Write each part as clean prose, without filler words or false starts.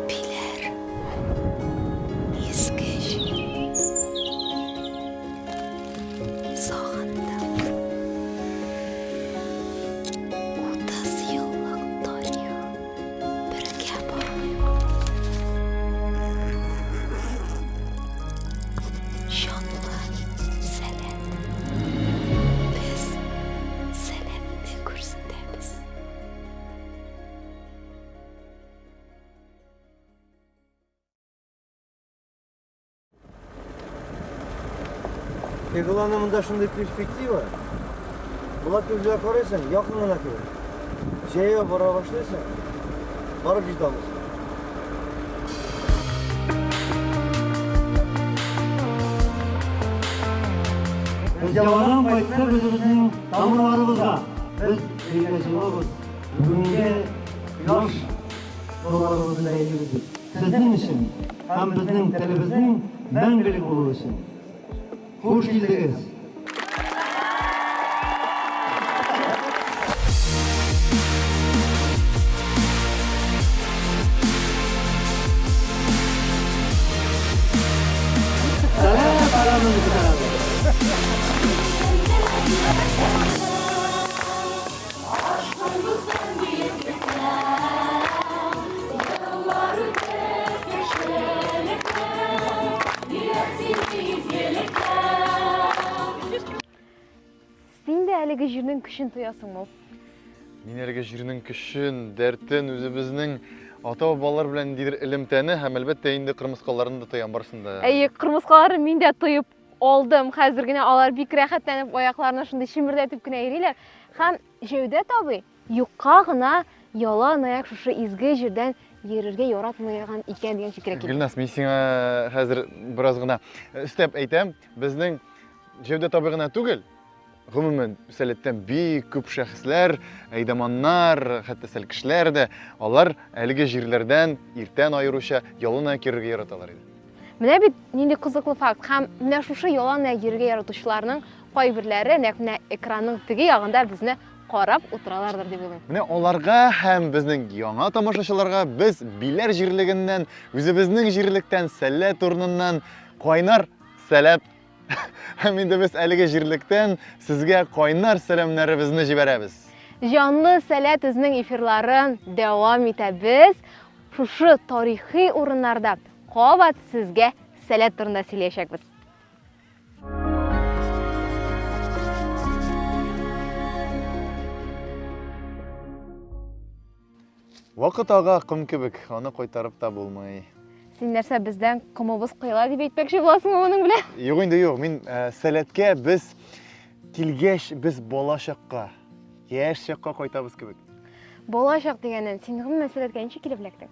Биләр. Изге җир. Сагындым. 30 еллык тарих бергә барлыйк. Җанлы сәләт. Без сәләтне күрсәтәбез. И главное, монда шундый перспектива. Болар күзгә карыйсың, якын гына кебек. Җәяү бара башлыйсың, барып җитә алмыйсың. Без яңадан кайттык үзебезнең тамырларыбызга. Без өйгә җылыбыз. Бүгенге кояш нурларыбызны бәйлибез бит. Сезнең өчен һәм безнең телебезнең мәңгелек булуы өчен. Хуш килдегез! Син дә әлеге җирнең көчен тоясыңмы? Мин әлеге җирнең көчен, дәртен, үзебезнең ата-бабалар белән ниндидер элемтәне һәм әлбәттә инде кырмыскаларны да тоям барысын да. Әйе, кырмыскаларны мин дә тоеп алдым. Хәзер генә алар бик рәхәтләнеп аякларны шундый чемердәтеп кенә йөриләр. Һәм Җәүдәт абый юкка гына ялан аяк шушы изге җирдән йөрергә яратмаган икән дигән фикергә килдем. Гөлназ, мин сиңа хәзер бераз гына өстәп әйтәм. Безнең Җәүдәт абый гына түгел, гомумән, Сәләттән бик күп шәхесләр, әйдаманнар, хәтта сәлкешләр дә, алар әлеге җирләрдән иртән аеруча ялан аяк йөрергә яраталар иде. Менә бит нинди кызыклы факт. Һәм менә шушы ялан аяк йөрергә яратучыларның кайберләре нәкъ менә экранның теге ягында безне карап утыралардыр дип уйлыйм. Менә аларга һәм безнең яңа тамашачыларга без Биләр җирлегеннән, үзебезнең җирлектән, Сәләт урыныннан кайнар сәлам. Һәм инде без әлеге җирлектән сезгә кайнар сәламнәребезне җибәрәбез. Җанлы Сәләт үзенең эфирларын дәвам итә. Без шушы тарихи урыннарда кабат сезгә Сәләт турында сөйләячәкбез. Вакыт ага ком кебек, аны кайтарып та булмый. Син нәрсә бездән комыбыз коела дип әйтмәкче буласыңмы моның белән? Юк инде юк, мин э, сәләткә без килгәч без бала чакка, яшь чакка кайтабыз кебек. Бала чак дигәннән, син гомумән сәләткә ничек килеп эләктең?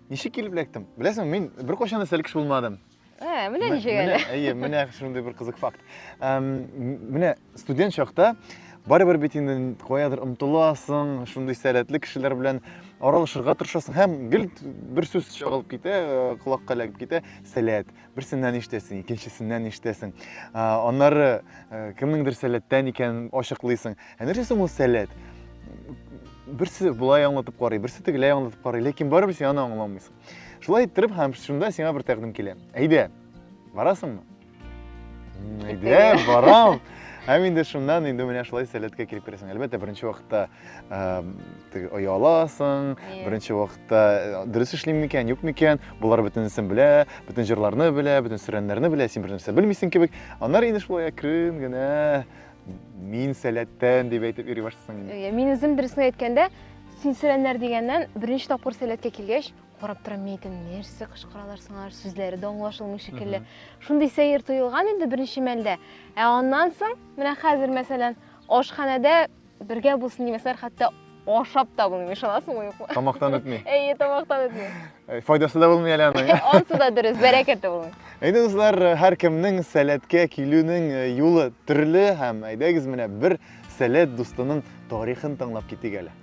Ничек килеп эләктем? Беләсеңме, мин беркайчан да сәлкеш булмадым. Ә, менә ничек әле. Әйе, менә шундый бер кызык факт. Менә студент чакта барыбер бит инде каядыр омтыласың, шундый сәләтле кешеләр белән аралашырга тырышасың һәм гел бер сүз чагылып китә, э, колакка эләгеп китә, сәләт. Берсеннән ишетәсең, икенчесеннән ишетәсең. Аннары э, кемнеңдер сәләттән икәнен ачыклыйсың. Ә нәрсә соң ул сәләт? Берсе болай аңлатып карый, берсе тегеләй аңлатып карый, ләкин барыбер син аны аңламыйсың. Шулай иттереп һәм шунда сиңа бер тәкъдим килә. Әйдә, барасыңмы? Әйдә, барам. Һәм инде шуннан инде менә шулай сәләткә килеп керәсең. Әлбәттә, беренче вакытта теге ояласың, беренче вакытта дөрес эшлим микән, юк микән, болар бөтенесен белә, бөтен җырларны белә, бөтен сөрәннәрне белә, син бернәрсә белмисең кебек. Аннары инде шулай әкрен генә мин сәләттән дип әйтеп йөри башласаң инде. Әйе, мин үзем дөресен әйткәндә, син сөрәннәр дигәннән беренче тапкыр сәләткә килгәч, карап торам, мин әйтәм, нәрсә кычкыралар соң алар, сүзләре дә аңлашылмый шикелле. Шундый сәер тоелган инде беренче мәлдә. Ә аннан соң, менә хәзер, мәсәлән, ашханәдә бергә булсын димәсәләр, хәтта ашап та булмый, ышанасыңмы, юкмы? Тамактан үтми. Әйе, тамактан үтми. Э, файдасы да булмый әле аның. Ансы да дөрес, бәрәкәте булмый. Әйдә, дуслар, һәркемнең сәләткә килүнең э, юлы төрле һәм әйдәгез менә бер сәләт дустының тарихын тыңлап китик әле.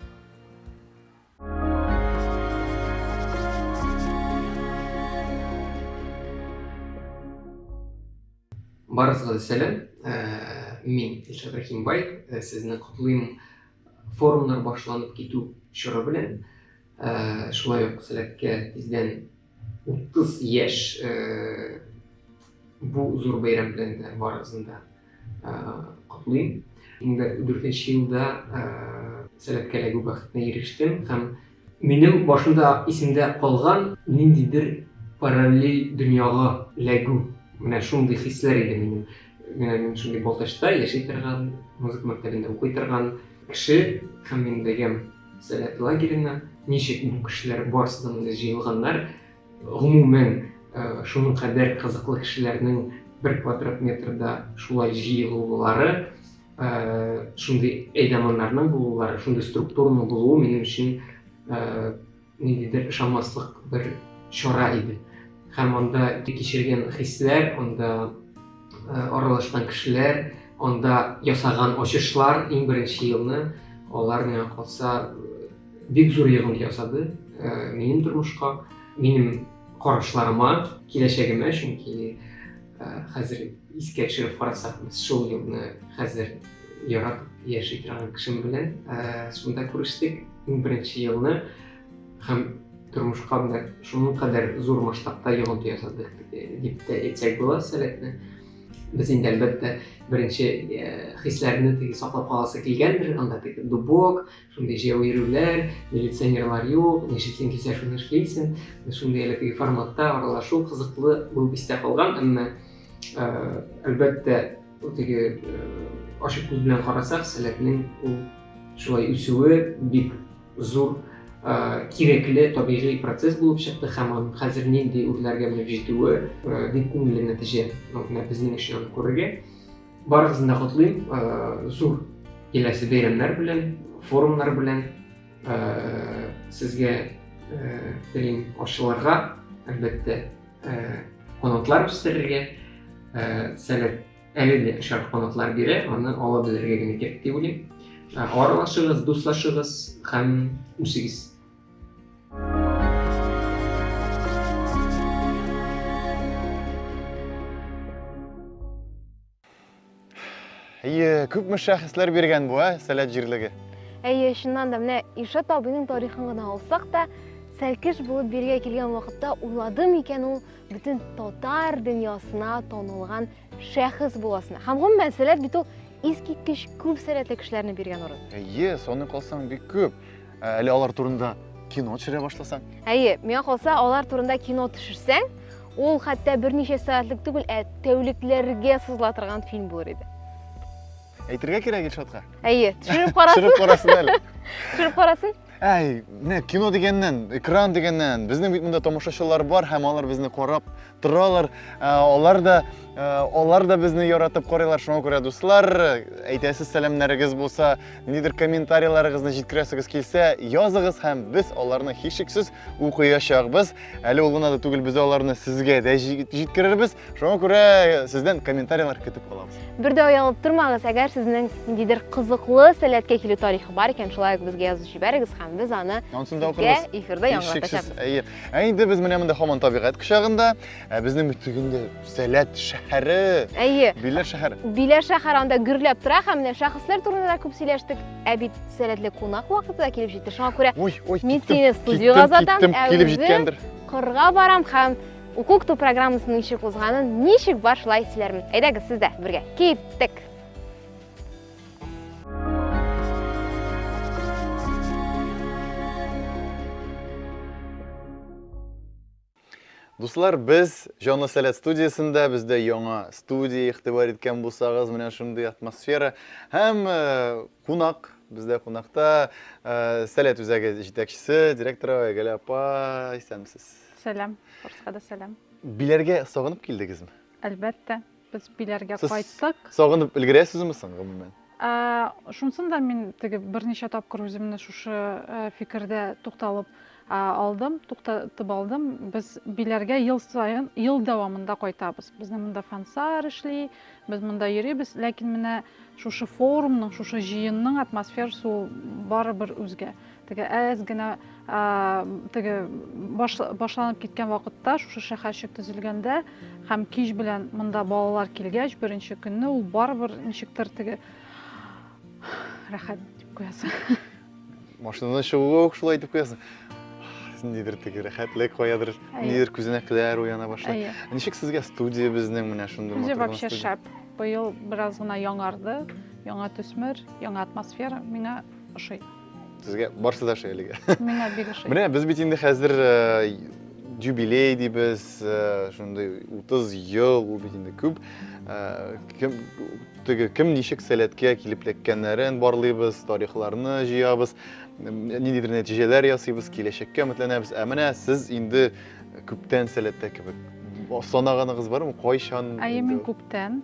Барыгызга да сәлам. Э, мин Илшат Рәхимбай, э, сезне котлыйм форумнар башланып китү чоры белән. Э, шулай ук сәләткә тиздән 30 яшь бу зур бәйрәм белән дә барыгызны да котлыйм. 2004 елда сәләткә эләгү бәхетенә ирештем һәм Минем башымда исемдә калган ниндидер параллель дөньяга эләгү. Менә шундый хисләр иде минем. Менә мин шундый Балтачта яши торган, музыка мәктәбендә укый торган кеше һәм мин эләгәм Сәләт лагерена. Ничек бу кешеләр барысы да монда җыелганнар? Гомумән, шуның кадәр кызыклы кешеләрнең бер квадрат метрда шулай җыелулары, шундый әйдаманнарның булулары, шундый структураның булуы минем өчен ниндидер ышанмаслык бер чара иде. Һәм анда кичергән хисләр, анда аралашкан кешеләр, анда ясаган ачышлар иң беренче елны алар миңа калса бик зур йогынты ясады минем тормышка, минем карашларыма, киләчәгемә, чөнки хәзер искә төшереп карасак, без шул елны хәзер яратып яши торган кешем белән шунда күрештек иң беренче елны һәм тормышка менә шуның кадәр зур масштабта йогынты ясадык дип тә әйтсәк була сәләтне. Без инде әлбәттә беренче хисләрне теге саклап каласы килгәндер, анда теге дубок, Шундый җәяү йөрүләр, милиционерлар юк, нишлисең килсә шуны эшлисең. Шундый әле теге форматта аралашу кызыклы булып истә калган, әмма әлбәттә, теге ачык күз белән карасак, сәләтнең ул шулай үсүе бик зур кирәкле табигый процесс булып чыкты һәм аның хәзер нинди үрләргә менеп җитүе бик күңелле нәтиҗә. Менә безнең өчен аны күрергә. Барыгызны да котлыйм, зур киләсе бәйрәмнәр белән, форумнар белән. Сезгә телим ачылырга, әлбәттә, канатлар үстерергә, сәләт әле дә очар канатлар бирә, аны ала белергә генә кирәк дип уйлыйм. Аралашыгыз, дуслашыгыз һәм үсегез. Әйе, күпме шәхесләр биргән бу, ә, Сәләт җирлеге. Әйе, чыннан да, менә Илшат абыйның тарихын гына алсак та, сәлкеш булып биргә килгән вакытта уйлады микән ул бөтен татар дөньясына танылган шәхес буласына. Һәм гомумән Сәләт бит ул искиткеч күп сәләтле кешеләрне биргән урын. Әйе, саный калсаң бик күп. Ә, әле алар турында кино төшерә башласаң? Әйе, миңа калса, алар турында кино төшерсәң, ул хәтта берничә сәгатьлек түгел, ә тәүлекләргә сузыла торган фильм булыр иде. Әйтергә кирәк Илшатка. Әйе, төшереп карасын. Төшереп карасын әле. Төшереп карасын. Әй, менә кино дигәннән, экран дигәннән, безнең бит монда тамашачылар бар һәм алар безне карап торалар. Ә, алар да ә, алар да безне яратып карыйлар. Шуңа күрә, дуслар, әйтәсе сәламнәрегез булса, ниндидер комментарийларыгызны җиткерәсегез килсә, языгыз һәм без аларны һичшиксез укыячакбыз. Әле ул гына да түгел, без аларны сезгә дә җиткерербез. Шуңа күрә сездән комментарийлар көтеп калабыз. Бер дә оялып тормагыз, әгәр сезнең ниндидер кызыклы сәләткә килү тарихы бар икән, шулай ук безгә язып җибәрегез һәм һәм без аны Анысын да сезгә укырбыз. эфирда Һичшиксез, яңгыратачакбыз. әйе. Ә инде без менә монда һаман табигать кочагында, ә безнең бит тегендә Сәләт шәһәре, Әйе. Биләр шәһәре. Биләр шәһәре анда гөрләп тора һәм менә шәхесләр турында да күп сөйләштек. Ә бит сәләтле кунак вакыты да килеп җитте. Шуңа күрә Ой, ой, мин киттем, сине студиягә киттем, озатам, киттем, ә килеп үзем җиткәндер. кырга барам һәм уку көтү программасының ничек узганын ничек бар шулай сөйләрмен. Әйдәгез, сез дә бергә. Киттек! Дуслар, без Җанлы Сәләт студиясендә, бездә яңа студия, игътибар иткән булсагыз, менә шундый атмосфера һәм э, кунак, бездә кунакта э, Сәләт үзәге җитәкчесе, директоры Айгөл апа, исәнмесез. Сәлам, барысына да сәлам. Биләргә сагынып килдегезме? Әлбәттә, без Биләргә Сез кайттык. Сагынып өлгерәсезме соң, гомумән? Ә, шунысын да мин теге берничә тапкыр үземне шушы э, фикердә тукталып алдым, туктатып алдым. Без Биләргә ел саен, ел дәвамында кайтабыз. Безнең монда фансар эшли, без монда йөрибез, ләкин менә шушы форумның, шушы җыенның атмосферасы ул барыбер үзгә. Теге әз генә теге баш, башланып киткән вакытта шушы шәһәрчек төзелгәндә һәм кич белән монда балалар килгәч, беренче көнне ул барыбер ничектер теге рәхәт дип куясың. Машинадан чыгуга ук шулай итеп куясың. Ниндидер теге рәхәтлек каядыр, ниндидер күзәнәкләр уяна башлый. Ничек сезгә студия безнең менә шундый Студия вообще шәп. Быел бераз гына яңарды, яңа төсмер, яңа атмосфера миңа ошый. Сезгә барсы да ошый әлегә. Миңа бик ошый. Менә без бит инде хәзер э, юбилей дибез, э, шундый 30 ел, ул бит инде күп. Э, кем теге кем ничек сәләткә килеп эләккәннәрен барлыйбыз, тарихларны җыябыз, ниндидер нәтиҗәләр ясыйбыз, киләчәккә өметләнәбез. Ә менә сез инде күптән сәләттә кебек. Санаганыгыз бармы? Кайчан? Әйе, мин күптән,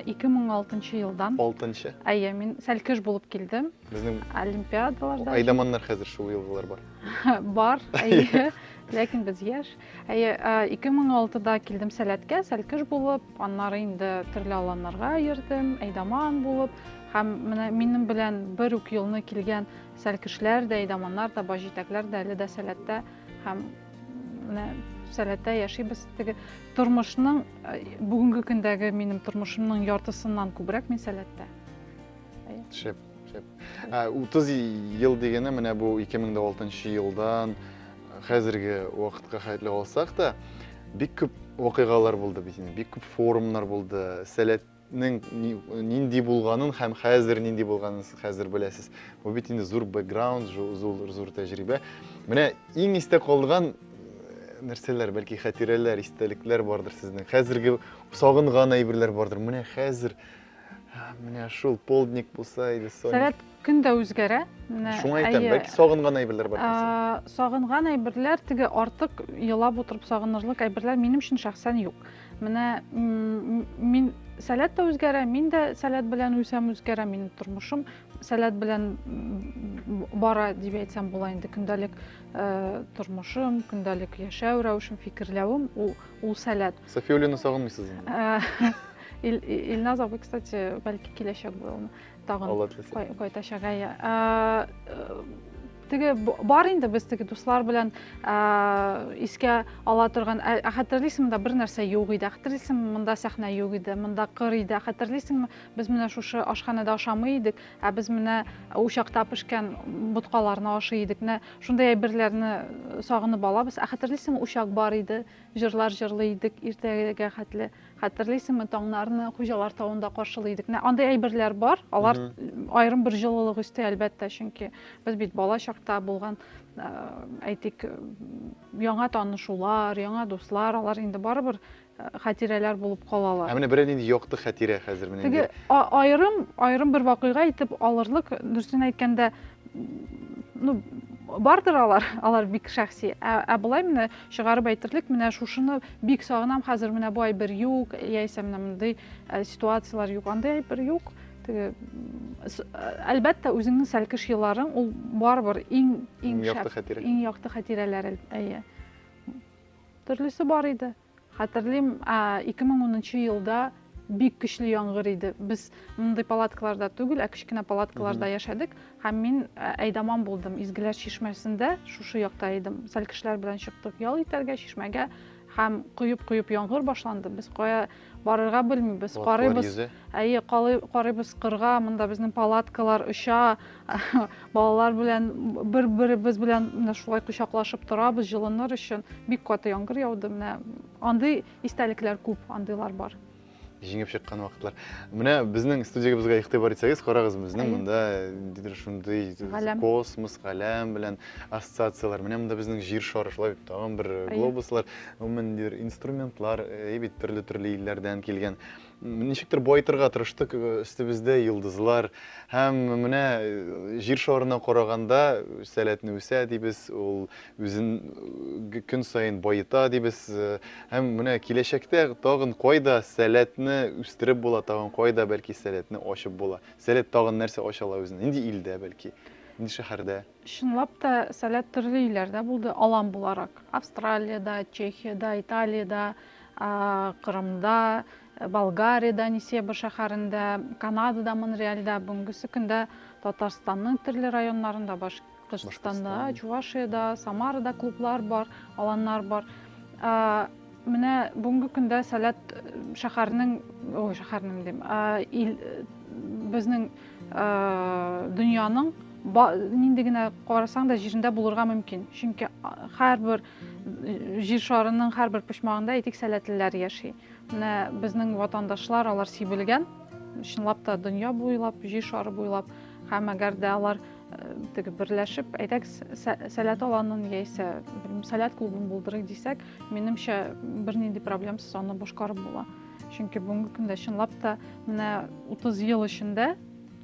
2006 елдан. Алтынчы. Әйе, мин сәлкеш булып килдем. Безнең Олимпиадаларда. Айдаманнар хәзер шул елгылар бар. Бар, әйе. Ләкин без яшь. Әйе, 2006-да килдем Сәләткә, сәлкеш булып, аннары инде төрле аланнарга йөрдем, әйдаман булып. Һәм менә минем белән бер үк елны килгән сәлкешләр дә, әйдаманнар да, баш җитәкләр дә әле дә Сәләттә һәм менә Сәләттә яшибез. Теге тормышның бүгенге көндәге минем тормышымның яртысыннан күбрәк мин Сәләттә. Шәп, шәп. 30 ел дигәне менә бу 2006 елдан хәзерге вакытка хәтле алсак та, бик күп вакыйгалар булды бит инде, бик күп форумнар булды. Сәләтнең нинди булганын һәм хәзер нинди булганын сез хәзер беләсез. Бу бит инде зур бэкграунд, зур, зур тәҗрибә. Менә иң истә калган э, нәрсәләр, бәлки хатирәләр, истәлекләр бардыр сезнең. Хәзерге сагынган әйберләр бардыр. Менә хәзер Менә шул полдник булса иде, Соня. Сәләт көн дә үзгәрә. Менә, Шуңа әйтәм, әйе, бәлки сагынган әйберләр бар. дисең. Сагынган әйберләр теге артык елап утырып сагынырлык әйберләр минем өчен шәхсән юк. Менә мин сәләт тә үзгәрә, мин дә сәләт белән үсәм, үзгәрә, минем тормышым сәләт белән бара дип әйтсәм була инде. Көндәлек э, тормышым, көндәлек яшәү рәвешем, фикерләвем ул ул сәләт. Софиуллина сагынмыйсыз инде. Э, Ил, Илназ абый, кстати, бәлки киләчәк бу елны тагын Алла теләсә. Кайтачак, әйе. Э, теге бар инде без теге дуслар белән искә ала торган, ә хәтерлисеңме, монда бер нәрсә юк иде, хәтерлисеңме, монда сәхнә юк иде, монда кыр иде, хәтерлисеңме, без менә шушы ашханәдә ашамый идек, ә без менә учакта пешкән боткаларны ашый идек. Менә шундый әйберләрне сагынып алабыз. Ә хәтерлисеңме, учак бар иде, җырлар җырлый идек иртәгә хәтле. Хәтерлисеңме, таңнарны Хуҗалар тавында каршылый идек. Менә андый әйберләр бар, алар аерым бер җылылык өсти, әлбәттә, чөнки без бит бала чакта булган, әйтик, яңа танышулар, яңа дуслар, алар инде барыбер хатирәләр булып калалар. Ә менә берәр нинди якты хатирә хәзер менә Теге аерым, аерым бер вакыйга итеп алырлык, дөресен әйткәндә, ну, бардыр алар, алар бик шәхси. Ә, ә болай менә чыгарып әйтерлек, менә шушыны бик сагынам, хәзер менә бу әйбер юк, яисә менә мондый э, ситуацияләр юк, андый әйбер юк. Теге, э, әлбәттә, үзеңнең сәлкеш елларың, ул барыбер иң, иң, иң якты хатирә. Иң якты хатирәләр, әйе. Төрлесе бар иде. Хәтерлим, 2010 елда Бик көчле яңгыр иде. Без мондый палаткаларда түгел, ә кечкенә палаткаларда яшәдек. Һәм мин әйдаман булдым. Изгеләр чишмәсендә шушы якта идем. Сәл кешеләр белән чыктык ял итәргә чишмәгә һәм коеп-коеп яңгыр башланды. Без кая барырга белмибез. Карыйбыз. Әйе, карыйбыз кырга, монда безнең палаткалар оча. Балалар белән бер-беребез белән менә шулай кочаклашып торабыз җылыныр өчен. Бик каты яңгыр яуды. Менә андый истәлекләр күп, андыйлар бар. Җиңеп чыккан вакытлар. Менә безнең студиябезгә игътибар итсәгез, карагыз, безнең монда ниндидер шундый космос, галәм белән ассоциацияләр. Менә монда безнең җир шары, шулай бит, тагын бер глобуслар, гомумән ниндидер инструментлар, әйе бит, төрле-төрле илләрдән килгән. Ничектер баетырга тырыштык, өстебездә йолдызлар. Һәм менә җир шарына караганда сәләтне үсә дибез, ул үзен көн саен баета дибез. Һәм менә киләчәктә тагын кайда сәләтне үстереп була, тагын кайда бәлки сәләтне ачып була. Сәләт тагын нәрсә ача ала үзен? Нинди илдә бәлки? Нинди шәһәрдә? Чынлап та сәләт төрле илләрдә булды, алан буларак. Австралиядә, Чехиядә, Италиядә, Кырымда, Болгариядә, Несебр шәһәрендә, Канадада, Монреальдә, бүгенгесе көндә Татарстанның төрле районнарында, Башкортстанда, Чувашиядә, Самарада клублар бар, аланнар бар. Менә бүгенге көндә Сәләт шәһәренең, ой, шәһәрнең дим, ил, безнең дөньяның нинди генә карасаң да җирендә булырга мөмкин. Чөнки һәрбер җир шарының һәрбер почмагында әйтик сәләтлеләр яши. Менә безнең ватандашлар алар сибелгән, чынлап та дөнья буйлап, җир шары буйлап һәм әгәр дә алар э, теге берләшеп, әйтәк, сәләт аланын яисә сәләт клубын булдырыйк дисәк, минемчә бернинди проблемасыз аны башкарып була. Чөнки бүгенге көндә чынлап та менә 30 ел эчендә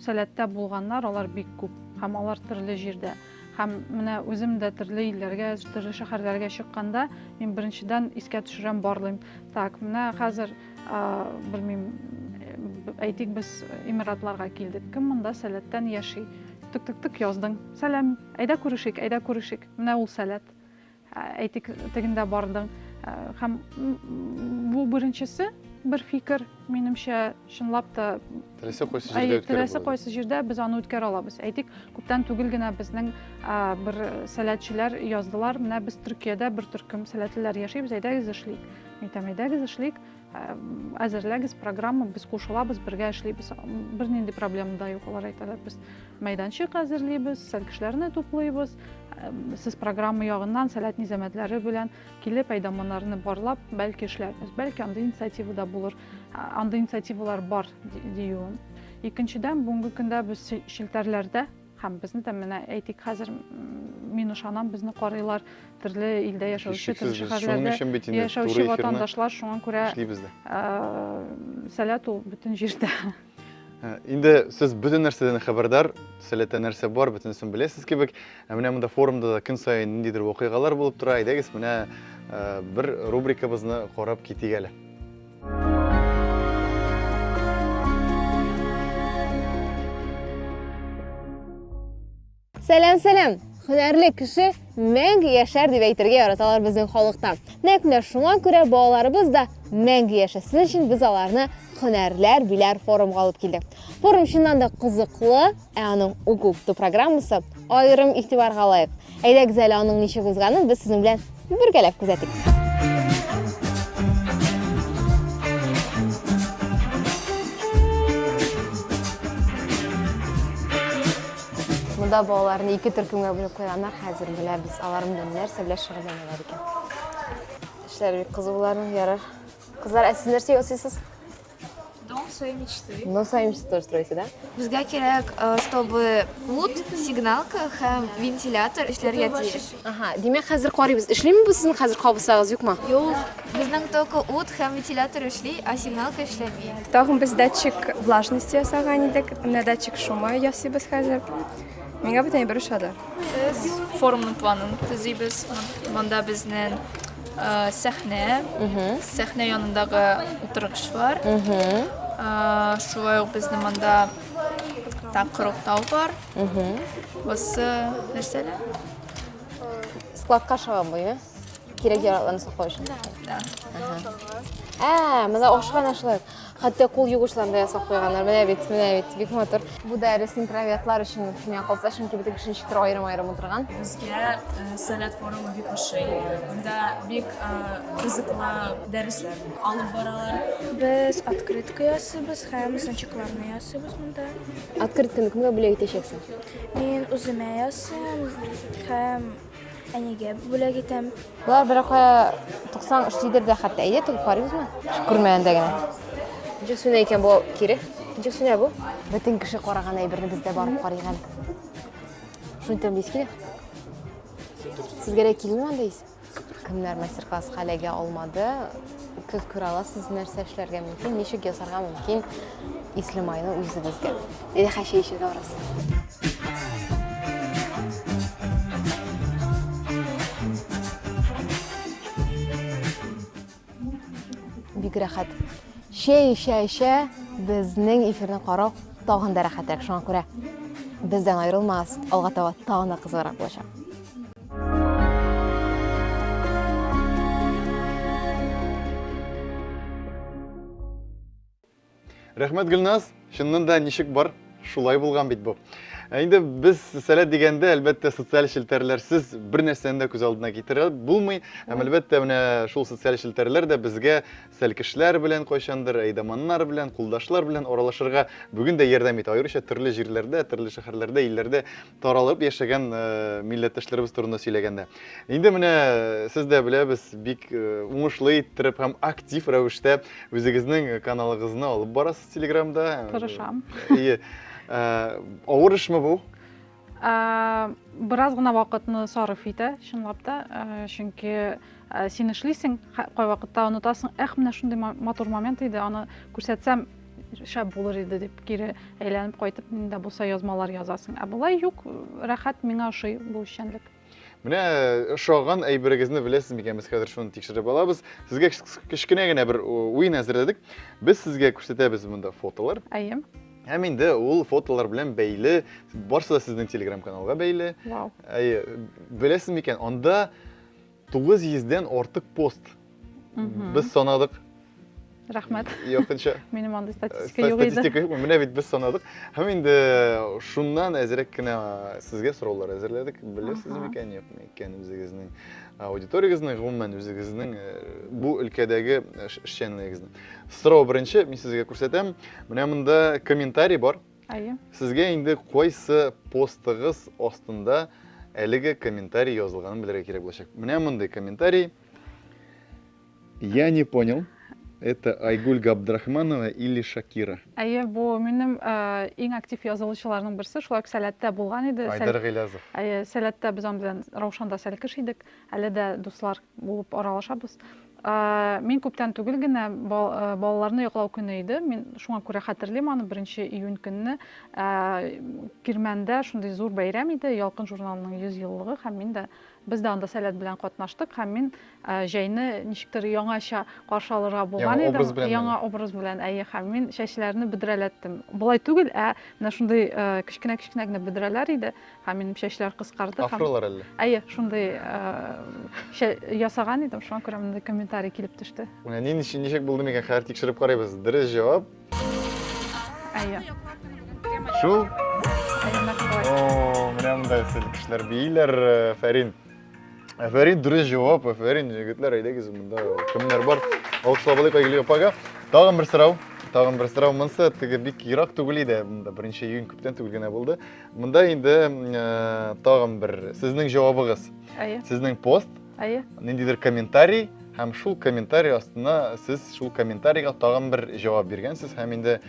сәләттә булганнар алар бик күп һәм алар төрле җирдә. Һәм менә үзем дә төрле илләргә, төрле шәһәрләргә чыкканда, мин беренчедән искә төшерәм, барлыйм. Так, менә хәзер, белмим, әйтик, без Эмиратларга килдек. Кем монда сәләттән яши? Тык-тык-тык яздың. Сәлам, әйдә күрешик, әйдә күрешик. Менә ул сәләт. Әйтик, тегендә бардың. Һәм бу беренчесе, бер фикер, минемчә, чынлап та теләсә кайсы җирдә үткәреп теләсә кайсы җирдә без аны үткәрә алабыз. Әйтик, күптән түгел генә безнең бер сәләтчеләр яздылар, менә без Төркиядә бер төркем сәләтлеләр яшибез, әйдәгез эшлик. Мин әйтәм, әйдәгез эшлик. Әзерләгез программа, без кушылабыз, бергә эшлибез. Бернинди проблема да юк, алар әйтәләр, без мәйданчык әзерлибез, сәлкешләрне туплыйбыз. Сез программа ягыннан сәләт низамәтләре белән килеп, әйдаманнарны барлап, бәлки эшләрбез. Бәлки андый инициатива да булыр. Андый инициативалар бар диюем. Икенчедән, бүгенге көндә без челтәрләрдә Һәм безне дә менә әйтик хәзер мин ышанам, безне карыйлар төрле илдә яшәүче, төрле шәһәрләрдә яшәүче ватандашлар, шуңа күрә эшлибез дә. Сәләт ул бөтен җирдә. Инде сез бөтен нәрсәдән хәбәрдар, сәләттә нәрсә бар, бөтенесен беләсез кебек. Ә менә монда форумда да көн саен ниндидер вакыйгалар булып тора. Әйдәгез, менә бер рубрикабызны карап китик әле. Сәлам, сәлам! Һөнәрле кеше мәңге яшәр дип әйтергә яраталар безнең халыкта. Нәкъ менә шуңа күрә балаларыбыз да мәңге яшәсен өчен без аларны Һөнәрләр биләр форумга алып килдек. Форум чыннан да кызыклы, ә аның уку-укыту программасы аерым игътибарга лаек. Әйдәгез әле аның ничек узганын без сезнең белән бергәләп күзәтик. Монда балаларны ике төркемгә бүлеп куйганнар. Хәзер беләбез, алар монда нәрсә белән шөгыльләнәләр икән. Эшләре бик кызу боларның, ярар. Кызлар, ә сез нәрсә ясыйсыз? Дом своей мечты. Дом своей мечты тоже строите, да? Безгә кирәк, э, чтобы ут, сигналка һәм вентилятор эшләргә тиеш. Ага, димәк, хәзер карыйбыз. Эшлиме бу сезнең хәзер кабызсагыз, юкмы? Юк, безнең только ут һәм вентилятор эшли, а сигналка эшләми. Тагын без датчик влажности ясаган идек. Менә датчик шума ясыйбыз хәзер. Миңа бөтен әйбер ошады. Без форумның планын төзибез. Монда безнең э, сәхнә, сәхнә янындагы утыргычлар. Э, шулай ук безнең монда тапкыр тау бар. Бусы нәрсә әле? Складка чыгам бу, әйме? Кирәк яракларны саклау өчен. Да, да. Ә, монда ашханә шулай. Хәтта кул югычларын да ясап куйганнар. Менә бит, менә бит, бик матур. Бу дәрес интровертлар өчен миңа калса, чөнки бөтен кеше ничектер аерым-аерым утырган. Безгә э, Сәләт форумы бик ошый. Монда бик э, кызыклы дәресләр алып баралар. Без открытка ясыйбыз һәм значокларны ясыйбыз монда. Открытканы кемгә бүләк итәчәксең? Мин үземә ясыйм һәм Әнигә бүләк итәм. Болар бер кая туксан эшлидер дә хәтта. Әйдә тегеп карыйбызмы? Күрмәгәндә генә. Ничек сүнә икән бу кире? Ничек сүнә бу? Бөтен кеше караган әйберне без дә барып карыйк әле. Шуны тәмле ис килә. Сезгә дә килмиме андый ис? Кемнәр мастер-класска эләгә алмады, көз күрә аласыз, нәрсә эшләргә мөмкин, ничек ясарга мөмкин исле майны үзегезгә. Әйдә, хәзер чәй эчәргә барабыз. Бик рәхәт. Чәй эчә-эчә безнең эфирны карау тагын да рәхәтрәк. Шуңа күрә бездән аерылмагыз, алга таба тагын да кызыграк булачак. Рәхмәт, Гөлназ. Чыннан да ничек бар, шулай булган бит бу. Ә инде без сәләт дигәндә, әлбәттә, социаль челтәрләрсез бер нәрсәне дә күз алдына китерә булмый. Һәм әлбәттә, менә шул социаль челтәрләр дә безгә сәлкешләр белән кайчандыр, әйдаманнар белән, кулдашлар белән аралашырга бүген дә ярдәм итә. Аеруча төрле җирләрдә, төрле шәһәрләрдә, илләрдә таралып яшәгән э, милләттәшләребез турында сөйләгәндә. Инде менә э, сез дә беләбез, бик э, уңышлы иттереп һәм актив рәвештә үзегезнең каналыгызны алып барасыз Телеграмда. Тырышам. Ие. Авыр эшме бу? Бераз гына вакытны сарыф итә, чынлап та, чөнки син эшлисең, кайвакытта онытасың, эх, менә шундый матур момент иде, аны күрсәтсәм, шәп булыр иде дип кире әйләнеп кайтып нинди дә булса язмалар язасың. Ә болай юк, рәхәт, миңа ошый бу эшчәнлек. Менә ошаган әйберегезне беләсез микән? Без хәзер шуны тикшереп алабыз. Сезгә кечкенә генә бер уен әзерләдек. Без сезгә күрсәтәбез монда фотолар. Әйе. Һәм инде ул фотолар белән бәйле, барсы да сезнең телеграм-каналга бәйле. Вау. Әйе, беләсез микән? Анда 900 дән артык пост. Без санадык. Рәхмәт. Якынча. Минем андый статистика юк иде. Статистика юкмы? Менә бит без санадык. Һәм инде шуннан әзрәк кенә сезгә сораулар әзерләдек. Беләсез микән, юкмы икән үзегезнең аудиториягезне, гомумән үзегезнең бу өлкәдәге эшчәнлегегезне. Сорау беренче, мин сезгә күрсәтәм. Менә монда комментарий бар. Әйе. Сезгә инде кайсы постыгыз астында әлеге комментарий язылганын белергә кирәк булачак. Менә мондый комментарий. Я не понял. Это Айгуль Габдрахманова или Шакира? Әйе, бу минем э, иң актив язылучыларның берсе, шулай ук Сәләттә булган иде. Айдар Гыйлязов. Әйе, Сәләттә без аның белән Раушанда сәлкеш идек. Әле дә дуслар булып аралашабыз. Э, мин күптән түгел генә э, балаларны яклау көне иде. Мин шуңа күрә хәтерлим аны, 1 июнь көнне э, Кирмәндә шундый зур бәйрәм иде, Ялкын журналының 100 еллыгы һәм мин дә без дә анда Сәләт белән катнаштык һәм мин җәйне ничектер яңача каршы алырга булган идем. Яңа образ белән. Яңа образ белән, әйе, һәм мин чәчләрне бөдрәләттем. Болай түгел, ә менә шундый кечкенә-кечкенә генә бөдрәләр иде. Һәм минем чәчләр кыскарды. Афролар әллә? Әйе, шундый ясаган идем, шуңа күрә мондый комментарий килеп төште. Менә ни ничек булды микән, хәзер тикшереп карыйбыз. Дөрес җавап. Әйе. Шул. О, менә монда кешеләр бииләр, Фәрин. Әфәрин, дөрес җавап, әфәрин, егетләр, әйдәгез, монда кемнәр бар? Алкышлап алыйк Айгөл апага. Тагын бер сорау, тагын бер сорау. Монысы теге бик ерак түгел иде, монда 1 июнь күптән түгел генә булды. Монда инде э, тагын бер сезнең җавабыгыз. Әйе. Сезнең пост, Әйе. ниндидер комментарий һәм шул комментарий астына сез шул комментарийга тагын бер җавап биргәнсез һәм инде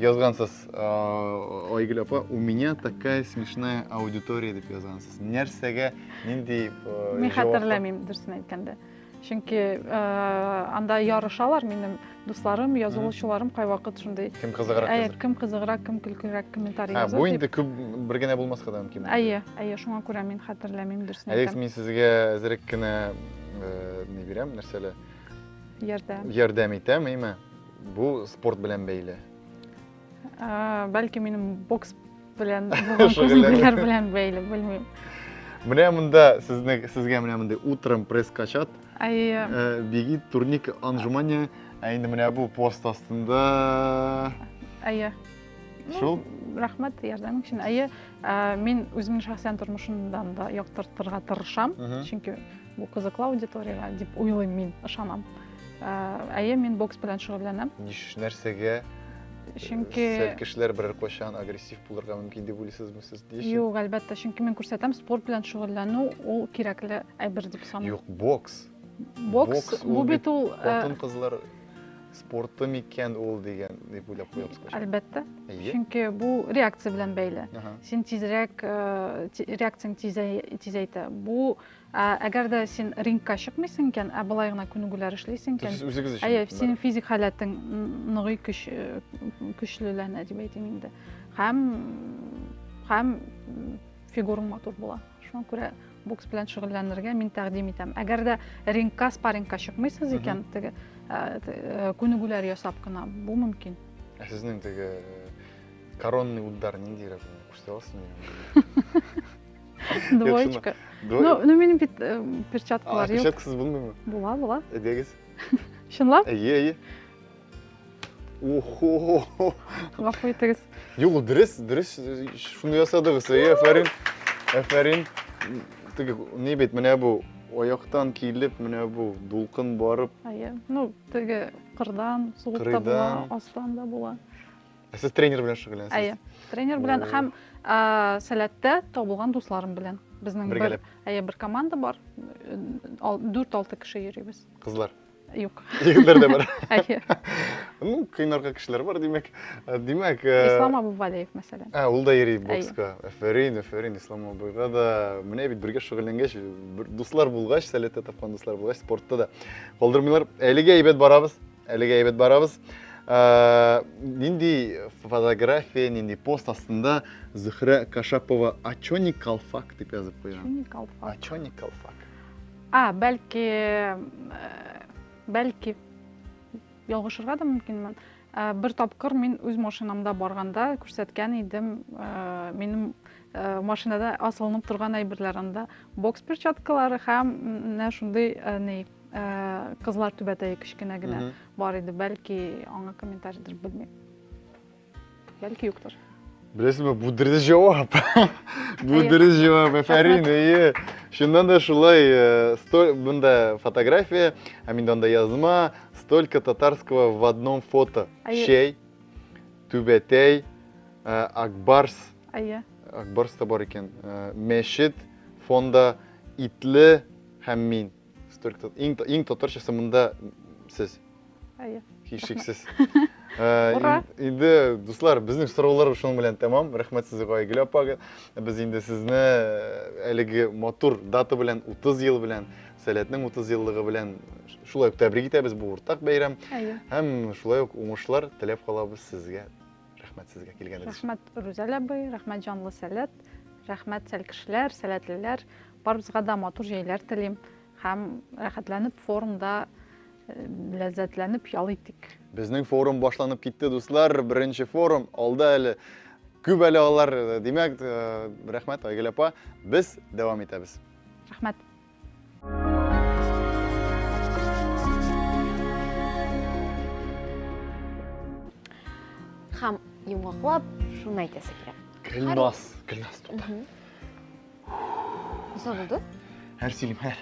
язгансыз, э, Айгөл апа, у меня такая смешная аудитория дип язгансыз. Нәрсәгә нинди э, Мин хәтерләмим, дөресен әйткәндә. Чөнки э, анда ярышалар минем дусларым, язылучыларым кайвакыт шундый. Кем кызыграк Әйе, кем кызыграк, кем көлкерәк комментарий яза. Бу инде күп бер генә булмаска да мөмкин. Әйе, әйе, шуңа күрә мин хәтерләмим, дөресен әйтәм. Әйе, мин сезгә әзрәк кенә э, ни бирәм, нәрсәле? Ярдәм. Ярдәм итәм, әйме? Бу спорт белән бәйле. Бәлки минем бокс белән булган күнегүләр белән бәйле, белмим. Менә монда сезне сезгә менә мондый утром пресс качат. Әйе. Э, беги турник анжумания. Ә инде менә бу пост астында. Әйе. Ну, Шул. Рәхмәт ярдәмең өчен. Әйе, э, мин үземнең шәхсән тормышымдан да яктыртырга тырышам, чөнки бу кызыклы аудиториягә дип уйлыйм мин, ышанам. Э, әйе, мин бокс белән шөгыльләнәм. Ниш нәрсәгә Чөнки сәл кешеләр берәр кайчан агрессив булырга мөмкин дип уйлыйсызмы сез? Ни өчен? Юк, әлбәттә, чөнки мин күрсәтәм, спорт белән шөгыльләнү ул кирәкле әйбер дип саныйм. Юк, бокс. Бокс, бу бит ул, э, хатын-кызлар спорты микән ул дигән дип уйлап куябыз кайчан. Әлбәттә. Әйе. Чөнки бу реакция белән бәйле. Ага. Син тизрәк э, реакцияң тизәйтә. Бу ә, әгәр дә син рингка чыкмыйсың икән, ә болай гына күнегүләр эшлисең икән, Сез үзегез өчен әйе, бары. синең физик халәтең ныгый көч э, көчлеләнә дип әйтим инде. Һәм һәм фигураң матур була. Шуңа күрә бокс белән шөгыльләнергә мин тәкъдим итәм. Әгәр дә рингка, спаррингка чыкмыйсыз икән, теге э, э, күнегүләр ясап кына бу мөмкин. Ә сезнең теге коронный удар ниндирәк күрсәтә аласызмы? Двоечка. Ну, ну минем бит перчаткалар юк. Перчаткасыз булмыймы? Була, була. Әйдәгез. Чынлап? Әйе, әйе. Охо. Гафу итегез. Юк, ул дөрес, дөрес шуны ясадыгыз. Әйе, афәрин. Афәрин. Теге ни бит, менә бу аяктан килеп, менә бу дулкын барып. Әйе. Ну, теге кырдан сугып та була, астан да була. Ә сез тренер белән шөгыльләнәсез? Әйе. Тренер белән һәм сәләттә табылган дусларым белән. Безнең бер, әйе, бер команда бар. 4-6 кеше йөрибез. Кызлар. Юк. Егетләр дә бар. Әйе. Ну, кыйнарга кешеләр бар, димәк. Димәк, Ислам Абувалиев, мәсәлән. Ә, ул да йөри бокска. Афәрин, афәрин Ислам абыйга да. Менә бит бергә шөгыльләнгәч, бер дуслар булгач, сәләттә тапкан дуслар булгач, спортта да калдырмыйлар. Әлегә әйбәт барабыз. Әлегә әйбәт барабыз. Нинди фотография, нинди пост астында Зөһрә Кашапова «А чё не калфак» дип язып куйган. Чё не калфак? А чё не калфак? А, бәлки, э, бәлки ялгышырга да мөмкинмен. Э, бер тапкыр мин үз машинамда барганда күрсәткән идем, э, минем машинада асылынып торган әйберләр анда бокс перчаткалары һәм менә шундый ни кызлар түбәтәе кечкенә генә бар иде. Бәлки аңа комментарийдыр, белмим. Бәлки юктыр. Беләсезме, бу дөрес җавап. Бу дөрес җавап, афәрин, әйе. Чыннан да шулай, э, монда фотография, ә миндә анда язма, столько татарского в одном фото. Чәй, түбәтәй, э, Акбарс. Әйе. Акбарс та бар икән. Э, мәчет, фонда итле һәм мин. Столько иң, иң татарчасы монда сез. Әйе. Һичшиксез. Э, Ура! Инде, дуслар, безнең сораулар шуның белән тәмам. Рәхмәт сезгә, Айгөл апа. Без инде сезне э, әлеге матур дата белән 30 ел белән, Сәләтнең 30 еллыгы белән шулай ук тәбрик итәбез бу уртак бәйрәм. Әйе. Һәм шулай ук уңышлар теләп калабыз сезгә. Рәхмәт сезгә килгәнегез өчен. Рәхмәт Рүзәл абый, рәхмәт җанлы Сәләт, рәхмәт сәлкешләр, сәләтлеләр. Барыбызга да матур җәйләр телим һәм рәхәтләнеп форумда ләззәтләнеп ял итик. Безнең форум башланып китте, дуслар. Беренче форум алда әле. Күп әле алар. Димәк, э, рәхмәт, Айгөл апа. Без дәвам итәбез. Рәхмәт. Һәм йомгаклап шуны әйтәсе килә. Гөлназ, Гөлназ, тукта. Нәрсә булды? Хәр сөйлим, хәр.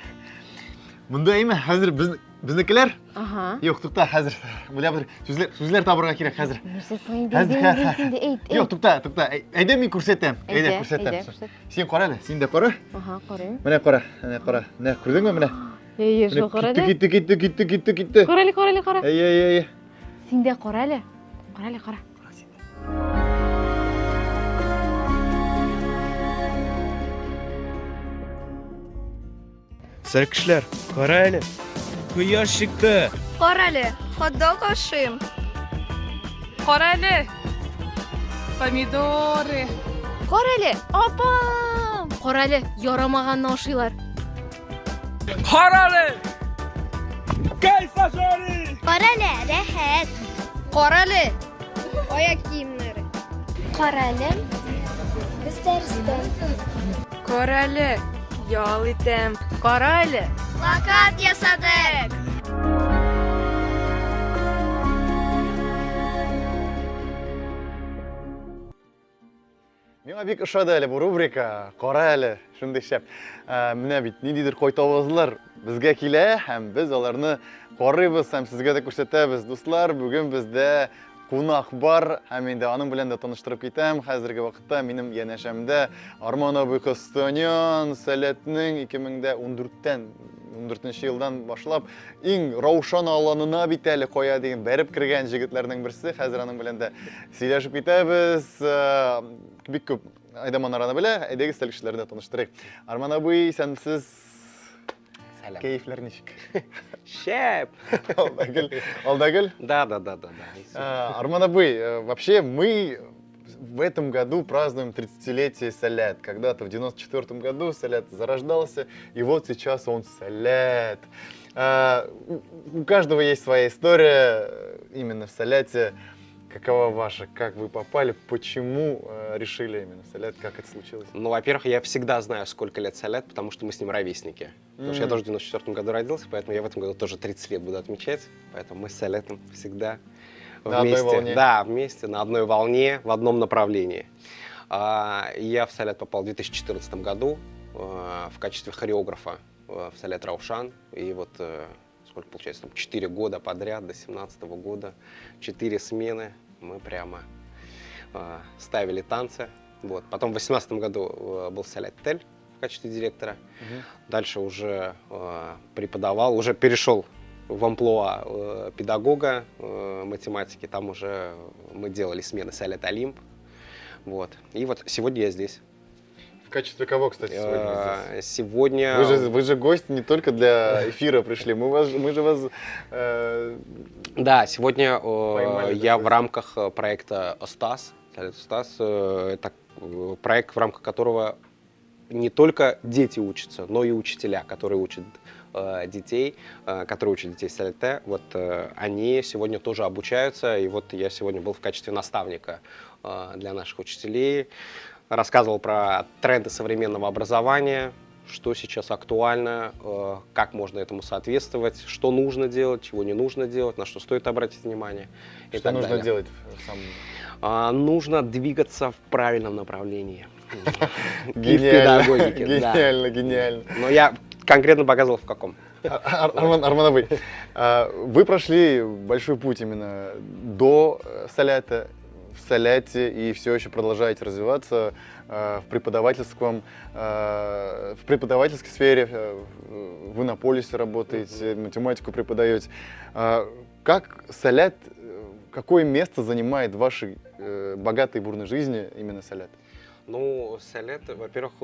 Монда әйме, хәзер без безнекеләр? Ага. Юк, тукта, хәзер. Уйлап бер, сүзләр, сүзләр табырга кирәк хәзер. Нәрсә соң инде? Хәзер, Әйдә, хәзер. әйт инде, әйт, әйт. Юк, тукта, тукта. Әйдә мин күрсәтәм. Әйдә, Әйдә, күрсәтәм. әйдә, күрсәт. Син кара әле, син дә кара. Ага, карыйм. Менә кара, менә кара. Менә күрдеңме менә? Әйе, Менә шул кара китте, әле. китте, китте, китте, китте, китте. Кара әле, кара әле, кара. Әйе, әйе, әйе. Син дә кара әле. Кара әле, кара. Сәркешләр, кара әле. Кояш чыкты. Кара әле, хот-дог ашыйм. Кара әле. Помидоры. Кара әле, апам! Кара әле, ярамаганны ашыйлар. Кара әле! Кайф ашары! Кара әле, рәхәт. Кара әле, аяк киемнәре. Кара әле, без дәрестә. Кара әле. Ял итәм. Кара әле! Плакат ясадык! Миңа бик ошады әле бу рубрика. Кара әле, шундый шәп. Ә, менә бит ниндидер кайтавазлар безгә килә һәм без аларны карыйбыз һәм сезгә дә күрсәтәбез. Дуслар, бүген бездә кунак бар һәм инде аның белән дә таныштырып китәм. Хәзерге вакытта минем янәшәмдә Арман абый Костанян, Сәләтнең 2014-тән 14 елдан башлап иң Раушан аланына бит әле кая дигән бәреп кергән җегетләрнең берсе. Хәзер аның белән дә сөйләшеп китәбез. Э, бик күп Айдаман араны белә. Әйдәгез, сәлкешләрне таныштырыйк. Арман абый, исәнмесез. Сәлам. Кәефләр ничек? Шәп! Алдагөл. Алдагөл? Да. Э, Арман абый, э, вообще мы в этом году празднуем 30-летие Сэлэт. Когда-то в 94 году Сэлэт зарождался, и вот сейчас он Сэлэт. Э, у каждого есть своя история именно в Сэлэте. Какова ваша? Как вы попали? Почему решили именно Сэлэт? Как это случилось? Ну, во-первых, я всегда знаю, сколько лет Сэлэт, потому что мы с ним ровесники. Потому что я тоже в 94 году родился, поэтому я в этом году тоже 30 лет буду отмечать. Поэтому мы с Сэлэтом всегда на вместе. Одной волне. Да, вместе, на одной волне, в одном направлении. Я в Сэлэт попал в 2014 году в качестве хореографа в Сэлэт Раушан. И вот сколько получается, там 4 года подряд, до 17 года, 4 смены мы прямо ставили танцы. Вот. Потом в 2018 году был Сэлэт Тель в качестве директора. Дальше уже преподавал, уже перешел в амплуа педагога математики. Там уже мы делали смены Сэлэт Олимп. Вот. И вот сегодня я здесь. В качестве кого, кстати, сегодня здесь? Сегодня... Вы же гость не только для эфира пришли, мы же вас... Да, сегодня поймали, я в рамках проекта «Остаз». «Остаз» — это проект, в рамках которого не только дети учатся, но и учителя, которые учат детей, которые учат детей Сэлэте. Вот они сегодня тоже обучаются, и вот я сегодня был в качестве наставника для наших учителей. Рассказывал про тренды современного образования, что сейчас актуально, как можно этому соответствовать, что нужно делать, чего не нужно делать, на что стоит обратить внимание. И Что так нужно далее. делать в самом Нужно двигаться в правильном направлении. И в Гениально. педагогике, да. Гениально, гениально. Но я конкретно показывал, в каком. Арман абый, вы прошли большой путь именно до Сэлэта, в Сэлэте, и все еще продолжаете развиваться в преподавательской сфере, вы на полюсе работаете, математику преподаете. Как Сэлэт, какое место занимает в вашей богатой и бурной жизни именно Сэлэт? Ну, Сэлэт, во-первых,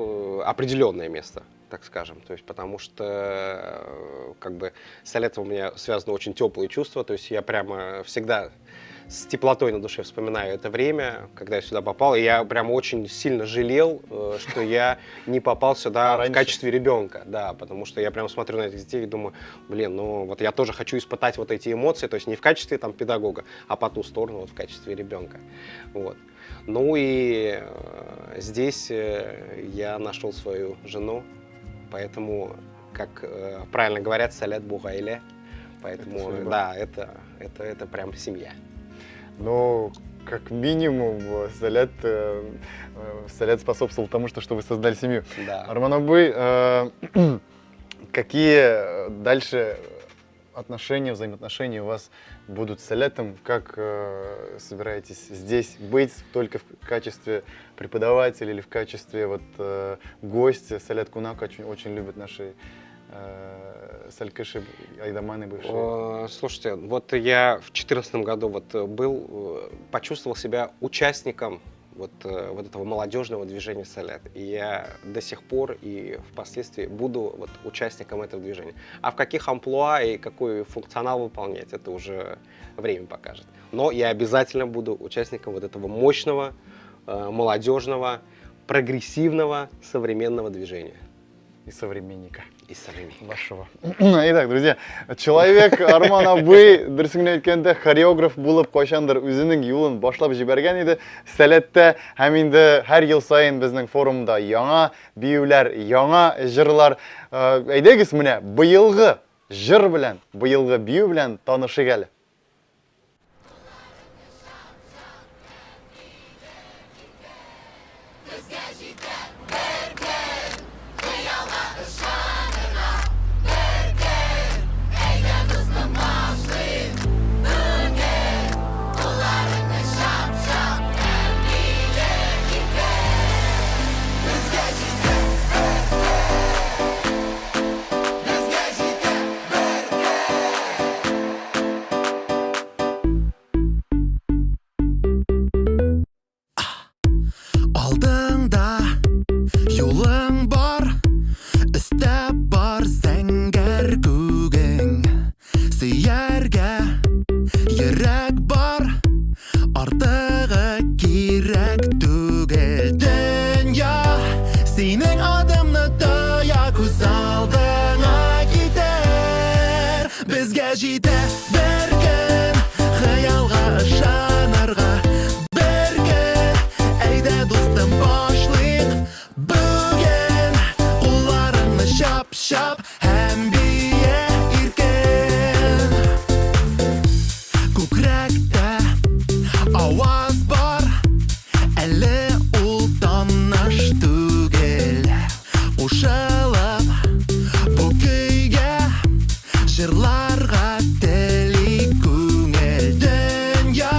определенное место, так скажем, то есть потому что как бы с Сэлэтом у меня связаны очень теплые чувства, то есть я прямо всегда с теплотой на душе вспоминаю это время, когда я сюда попал, и я прям очень сильно жалел, что я не попал сюда в качестве ребенка, да, потому что я прям смотрю на этих детей и думаю, блин, ну вот я тоже хочу испытать вот эти эмоции, то есть не в качестве там педагога, а по ту сторону, вот в качестве ребенка, вот. Ну и здесь я нашел свою жену, поэтому, как правильно говорят, Сэлэт бу гаилә, поэтому, Это судьба. да, это прям семья. Ну, как минимум, Сэлэт способствовал тому, что вы создали семью. Да. Арман абый, какие дальше отношения, взаимоотношения у вас будут с Сэлэтом? Как собираетесь здесь быть только в качестве преподавателя или в качестве гостя? Сэлэт Кунак очень, очень любят наши сәлкеши, айдаманы бывшие. Слушайте, вот я в четырнадцатом году был, почувствовал себя участником вот этого молодежного движения Сэлэт. И я до сих пор и впоследствии буду участником этого движения. А в каких амплуа и какой функционал выполнять, это уже время покажет. Но я обязательно буду участником вот этого мощного, молодежного, прогрессивного, современного движения. И современника. Исәнме. Вашего. Итак, друзья, человек Арман абый, дөресен генә әйткәндә, хореограф булып кайчандыр үзенең юлын башлап җибәргән иде. Сәләттә һәм инде һәр ел саен безнең форумда яңа биюләр, яңа җырлар. Э, әйдәгез менә быелгы җыр белән, быелгы бию белән танышыйк әле. Алдыңда юлың бар, өстә бар зәңгәр күгең. Сөяргә йөрәк бар, артыгы кирәк түгел. Дөнья синең адымны тоя, күз алдыңа китер. Безгә җитә бер көн хыялга ышанырга. Бер көн, әйдә дустым башлыйк бүген. Кулларыңны чап-чап һәм бие иркен. Күкрәктә аваз бар, әле ул таныш түгел. Кушылып бу көйгә җырларга тели күңел. Дөнья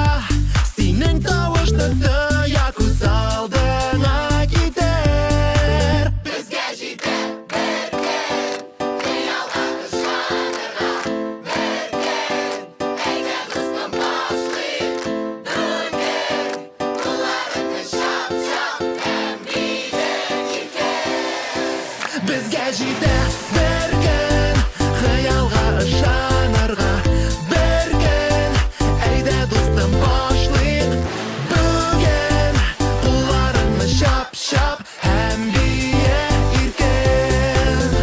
синең тавышны тоя, күз алдыңа китер. Безгә җитә бер көн хыялга ышанырга, бер көн, әйдә дустым башлыйк бүген. Кулларыңны чап-чап һәм биде иркен. Безгә җитә бер көн хыялга ышанырга. Бер көн, әйдә дустым башлыйк бүген. Кулларыңны чап-чап һәм бие иркен.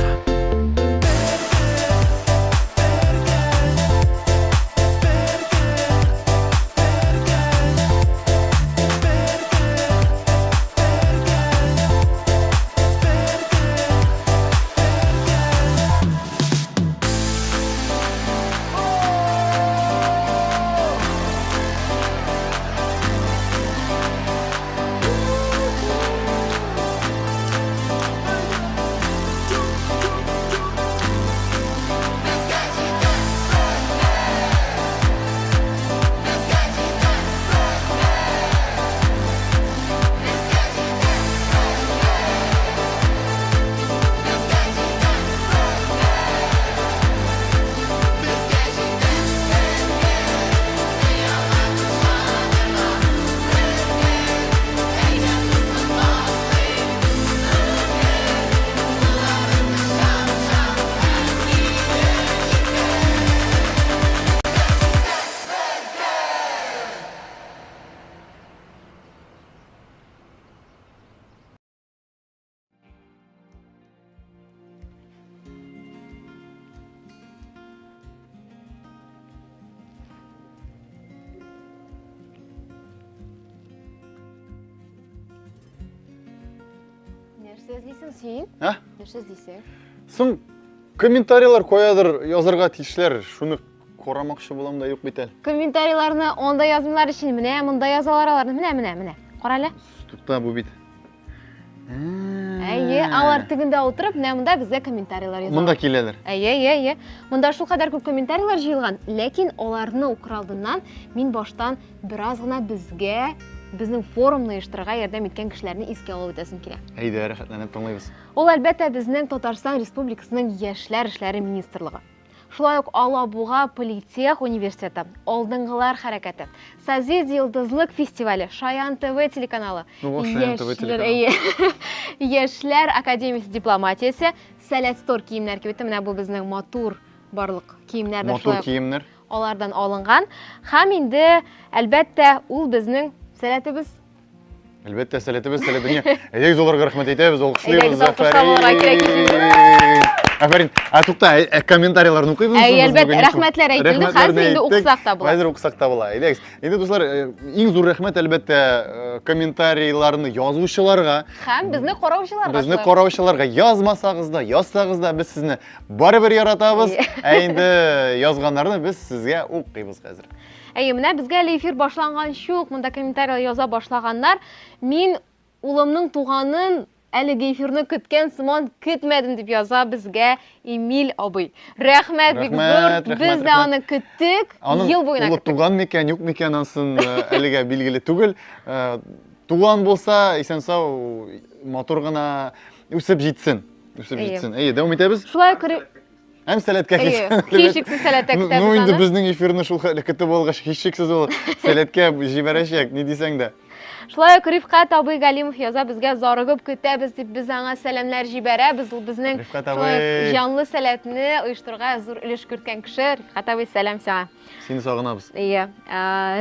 Нәрсә эзлисең син? Ә? Нәрсә эзлисең? Соң комментарийлар каядыр язырга тиешләр, шуны карамакчы булам да юк бит әле. Комментарийларны анда язмыйлар өчен, менә монда язалар аларны. Менә, менә, менә. Кара әле. Тукта, бу бит. Әйе, алар тегендә утырып, менә монда безгә комментарийлар язалар. Монда киләләр. Әйе, әйе, әйе. Монда шулкадәр күп комментарийлар җыелган, ләкин аларны укыр алдыннан мин баштан бераз гына безгә безнең форумны оештырырга ярдәм иткән кешеләрне искә алып үтәсем килә. Әйдә, рәхәтләнеп тыңлыйбыз. Ул, әлбәттә, безнең Татарстан Республикасының Яшьләр эшләре министрлыгы. Шулай ук Алабуга политех университеты, Алдынгылар хәрәкәте, Созвездие Йолдызлык фестивале, Шаян ТВ телеканалы, Ну, Шаян ТВ Яшьләр, әйе. Яшьләр академиясе дипломатиясе, Сәләт Стор киемнәр кибете, менә бу безнең матур барлык киемнәр дә Матур шулай ук киемнәр. алардан алынган. Һәм инде, әлбәттә, ул безнең сәләтебез. Әлбәттә, сәләтебез, сәләт дөнья. Әйдәгез аларга рәхмәт әйтәбез, алкышлыйбыз. Әйдәгез, алкышлап алырга кирәк. Афәрин! Афәрин. Ә тукта, ә, ә комментарийларны укыйбызмы? Әй, соң без әлбәттә, бүген ничек? рәхмәтләр әйтелде, Рәхмәтләрне хәзер инде әйттек. укысак та була. Хәзер укысак та була. Әйдәгез. Инде дуслар, э, иң зур рәхмәт әлбәттә э, комментарийларны язучыларга, Һәм безне караучыларга. безне шулай. караучыларга язмасагыз да, язсагыз да без сезне барыбер яратабыз. Ә инде язганнарны без сезгә укыйбыз хәзер. Әйе, менә безгә әле эфир башланганчы ук монда комментарийлар яза башлаганнар. Мин улымның туганын әлеге эфирны көткән сыман көтмәдем дип яза безгә Эмиль абый. Рәхмәт бик зур. Без дә аны көттек. Аның Ел буена улы көттек. туган микән, юк микән, ансын э, әлегә билгеле түгел. Э, Туган булса, исән-сау, матур гына үсеп җитсен. Үсеп Әйе. җитсен. Әйе, дәвам итәбез. Шулай ук ре- Һәм сәләткә Әйе, һичшиксез сәләткә Ну, көтәбез ну инде аны. безнең эфирны шул хәтле көтеп алгач, һичшиксез ул сәләткә җибәрәчәк, ни дисәң дә. Шулай ук Рифкать абый Галимов яза безгә зарыгып көтәбез дип без аңа сәламнәр җибәрәбез. Ул безнең Рифкать шулай ук абый. җанлы сәләтне оештыруга зур өлеш керткән кеше. Рифкать абый, сәлам сиңа. Сине сагынабыз. Әйе.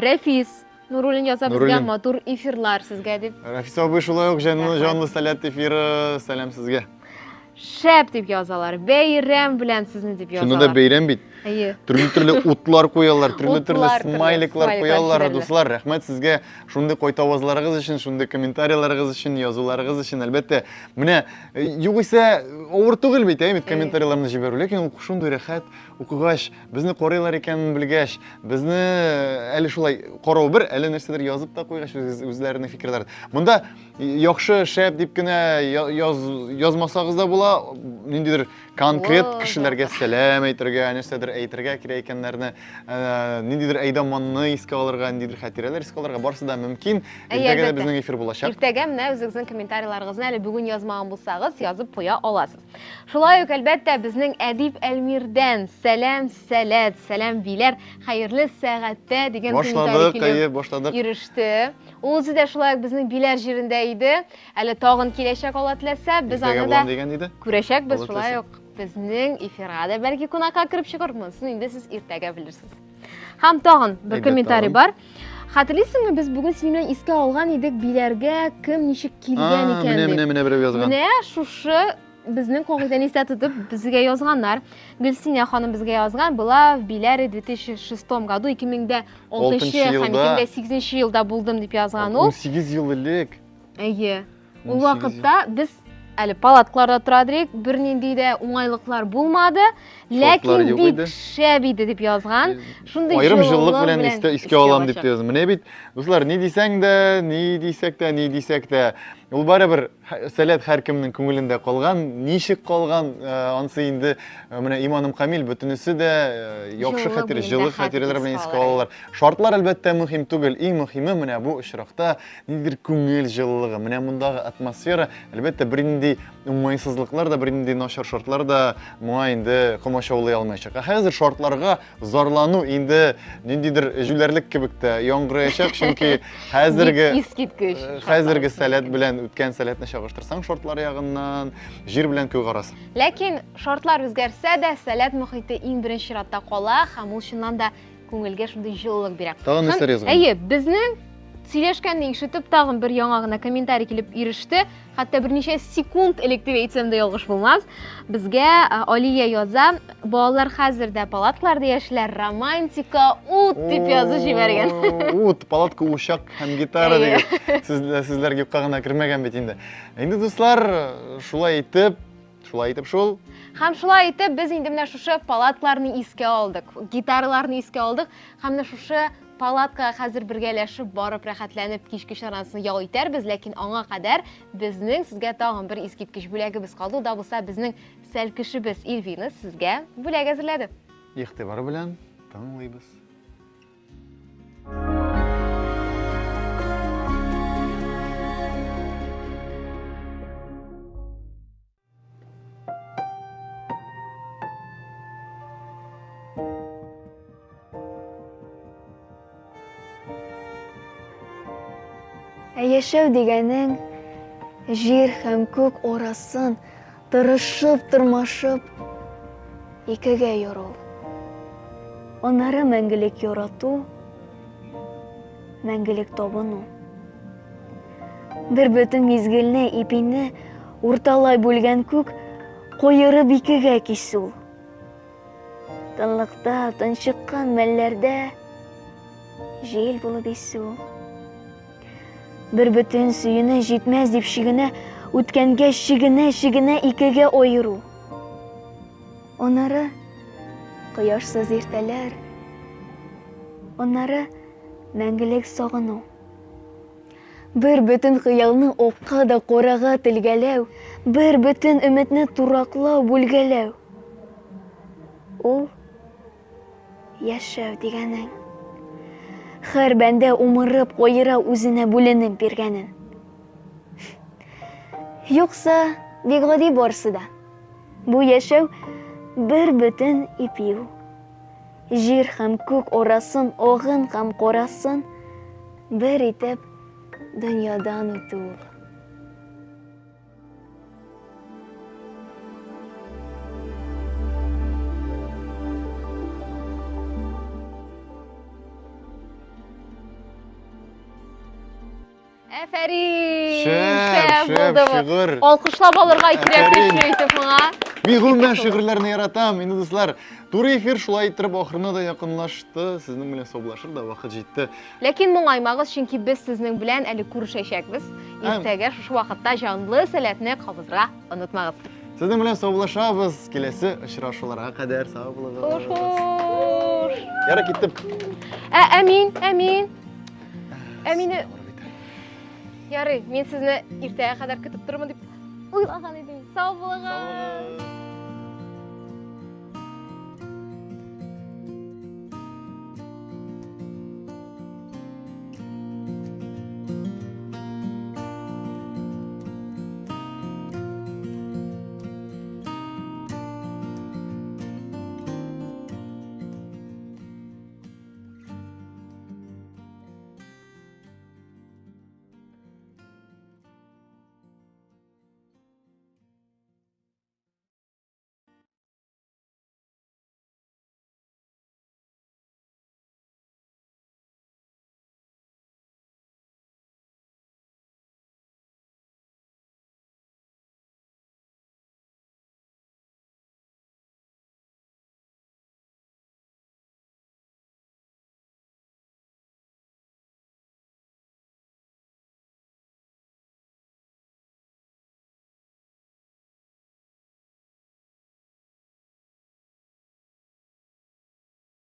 Рәфис Нуруллин яза безгә Нуруллин. матур эфирлар сезгә дип. Рәфис абый шулай ук җанлы җанлы сәләт эфиры, сәлам сезгә. Шәп дип язалар. Бәйрәм белән сезне дип Шунда да язалар. бәйрәм бит. Әйе. Төрле-төрле утлар куялар, төрле-төрле Утлар, төрле смайликлар смайликлар куялар, җибәрәләр. дуслар. Рәхмәт сезгә шундый кайтавазларыгыз өчен, шундый комментарийларыгыз өчен, язуларыгыз өчен. Әлбәттә, менә э, югыйсә авыр түгел бит, әйе бит, комментарийларны җибәрү. Ләкин ул шундый рәхәт укыгач, безне карыйлар икәнен белгәч, безне э, әле шулай карау бер, әле нәрсәдер язып та куйгач үзләренең фикерләрен. Монда Яхшы, шәп дип кенә яз, язмасагыз да була, ниндидер конкрет кешеләргә сәлам әйтергә, нәрсәдер әйтергә кирәк икәннәрне, э, ниндидер әйдаманны искә алырга, ниндидер хатирәләр искә алырга барысы да мөмкин. Иртәгә дә безнең эфир булачак. Иртәгә менә үзегезнең комментарийларыгызны әле бүген язмаган булсагыз, язып куя аласыз. Шулай ук, әлбәттә, безнең Әдип Әлмирдән сәлам, сәләт, сәлам биләр, хәерле сәгатьтә дигән комментарий килеп иреште. Ул үзе дә шулай ук безнең Биләр җирендә иде. Әле тагын киләчәк Алла теләсә, без аны да дигән иде. күрәчәкбез шулай ук безнең эфирга да бәлки кунакка кереп чыгар. Монысын инде сез иртәгә белерсез. Һәм тагын бер комментарий бар. Хәтерлисеңме, без бүген синең белән искә алган идек Биләргә кем ничек килгән икән дип. Менә, менә, менә берәү язган. Менә шушы безнең кагыйдәне истә тотып безгә язганнар. Гөлсинә ханым безгә язган, была в Биләре 2006 году, 2006 һәм 2008 елда булдым дип язган ул. 18 ел элек. Әйе. Ул вакытта без әле палаткаларда тора идек, бернинди дә уңайлыклар булмады, ләкин бик шәп иде дип язган. Шундый аерым җылылык белән искә, искә алам дип язган. Менә бит, дуслар, ни дисәң дә, ни дисәк тә, ни дисәк тә, ул барыбер Сәләт һәркемнең күңелендә калган, ничек калган, э, ансы инде э, менә иманым камил, бөтенесе дә э, яхшы хәтер, җылы хатирәләр белән искә алалар. Шартлар әлбәттә мөһим түгел, иң мөһиме менә бу очракта ниндидер күңел җылылыгы, менә мондагы атмосфера, әлбәттә, бернинди уңайсызлыклар да, бернинди начар шартлар да моңа инде комачаулый алмаячак. Ә хәзер шартларга зарлану инде ниндидер җүләрлек кебек тә яңгыраячак, чөнки хәзерге искиткеч э, хәзерге сәләт белән үткән сәләтне чагыштырсаң шартлар ягыннан җир белән күк арасы. Ләкин шартлар үзгәрсә дә, сәләт мохите иң беренче чиратта кала һәм ул чыннан да күңелгә шундый җылылык бирә. Тагын нәрсә язган? Әйе, безнең сөйләшкәнне ишетеп тагын бер яңа гына комментарий килеп иреште. Хәтта берничә секунд элек дип әйтсәм дә ялгыш булмас. Безгә Алия яза, балалар хәзер дә палаткаларда яшиләр, романтика, ут дип язып җибәргән. Ут, палатка, учак һәм гитара дигән сүзләр юкка гына кермәгән бит инде. Инде дуслар, шулай итеп, шулай итеп шул. Һәм шулай итеп без инде менә шушы палаткаларны искә алдык, гитараларны искә алдык һәм менә шушы Палаткага хәзер бергәләшеп барып рәхәтләнеп кичке чарасын ял итәрбез, ләкин аңа кадәр безнең сезгә тагын бер искиткеч бүләгебез калды. Ул да булса безнең сәлкешебез Ильвина сезгә бүләк әзерләде. Игътибар белән тыңлыйбыз. Ә яшәү дигәнең җир һәм күк арасын тырышып тырмашып икегә яру. Аннары мәңгелек ярату, мәңгелек табыну. Бер бөтен мизгелне, ипине урталай бүлгән күк. Каерып икегә кисү. Тынлыкта, тончыккан мәлләрдә җил булып исү. Бер бөтен сөюне җитмәс дип шигенә, үткәнгә чигенә, чигенә икегә аеру. Аннары кояшсыз иртәләр, аннары мәңгелек сагыну. Бер бөтен хыялны окка да карага телгәләү, бер бөтен өметне тураклау, бүлгәләү. Ул яшәү дигәнең. Хәр бәндә умырып каера үзенә бүленеп биргәнен. Юкса, бик гади барсы да. Бу яшәү бер бөтен ипи ул. Җир һәм күк арасын, агын һәм карасын бер итеп дөньядан үтү ул. Әфәрин! Шәп, шәп шигырь. Алкышлап алырга кирәк Әфәрин. шулай итеп моңа. Мин гомумән шигырьләрне яратам. Инде дуслар, туры эфир шулай иттереп ахырына да якынлашты. Сезнең белән саубуллашыр да вакыт җитте. Ләкин моңаймагыз, чөнки без сезнең белән әле күрешәчәкбез. Иртәгә шушы вакытта җанлы сәләтне кабызырга онытмагыз. Сезнең белән саубуллашабыз. Киләсе очрашуларга кадәр сау булыгыз. Хуш, хуш. Ярый киттем. Ә, ә мин, ә мин. Ә мине Ярый, мин сезне иртәгә кадәр көтеп торырмын дип уйлаган идем. Сау булыгыз.